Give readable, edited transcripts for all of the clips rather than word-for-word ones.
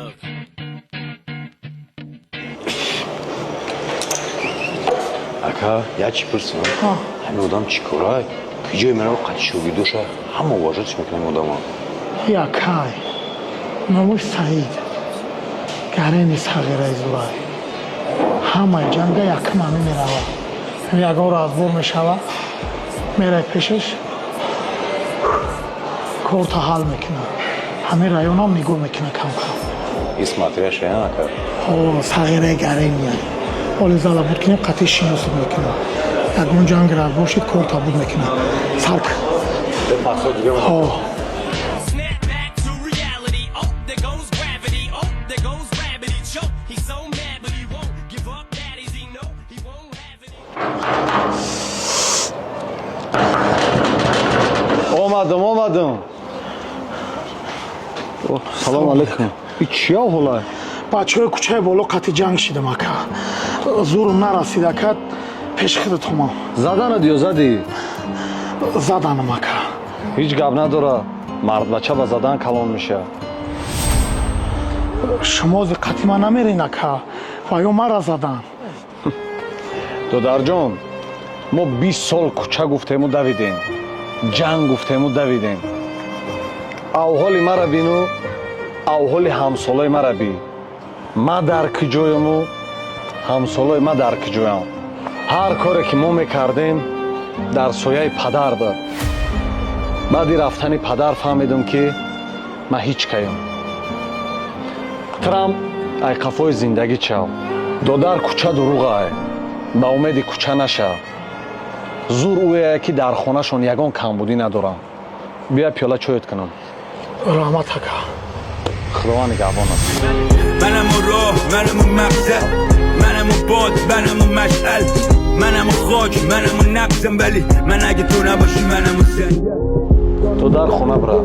Love. Ака, як чӣ пурсам? Ҳамин одам чӣ корай? Ки ҷое мерава, қати шогирдоша ҳама уважать мекунам одама. Якай номуш Саид Гарени сағираи зурай, ҳамаи ҷанга якум ҳами мерава. Ягон разбор мешава, мерай пешаш, корта ҳал мекуна. Ҳамин районам нигоҳ мекуна камкам. И смотрящий, ака? О, сағираи Гарения. Оли зала буд кинем, қатъи шиносот мекуна. Ягон ҷанг разбор шид, корта буд мекуна. Сарк. О. Snap back to reality. Oh, there goes gravity. Oh, there goes rabbit. He choke. He's so mad, but he won't give up. Daddies, he know he won't have it. Омадам, омадам. Салом алейкум. И чия ҳола? Бачаҳои кӯчаи боло қатъи ҷанг шидам, ака. Зурум нарасид, ака, пеши худат омам. Заданад ё задӣ? Заданам, ака. Ҳеҷ гап надора, мардбача ба задан калон меша. Шумо зи қатъи ман намерин, ака, ва ё мара задан. Додарҷон, мо 20 сол кӯча гуфтему давидем, ҷанг гуфтему давидем. Авҳоли мара бину, авҳоли ҳамсолои мара би. Ма дар куҷояму ҳамсолои ма дар куҷоям? Ҳар коре ки мо мекардем, дар сояи падар буд. Баъди рафтани падар фаҳмидум, ки ман ҳеҷ каём. Трамп ай қафои зиндагӣ чав, додар. Кӯча дуруғай, ба умеди кӯча наша. Зур ӯяе, ки дар хонашон ягон камбудӣ надорам. Бия, пиёла чоёт кунам. Раҳмат, ака. Худованд нигаҳбон аст. منم و راه، منم و مقصد، منم و باد، منم و مشعل، منم و خاک، منم و نبضم، ولی من اگه تو نباشی، منم و سن додар, хона бира.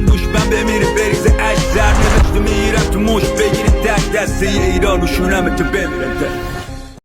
گوش من بمیره، بریزه اش، سر نوشته میرم تو مش بگیری تک دسته ایران رو شونم تو بمیرم.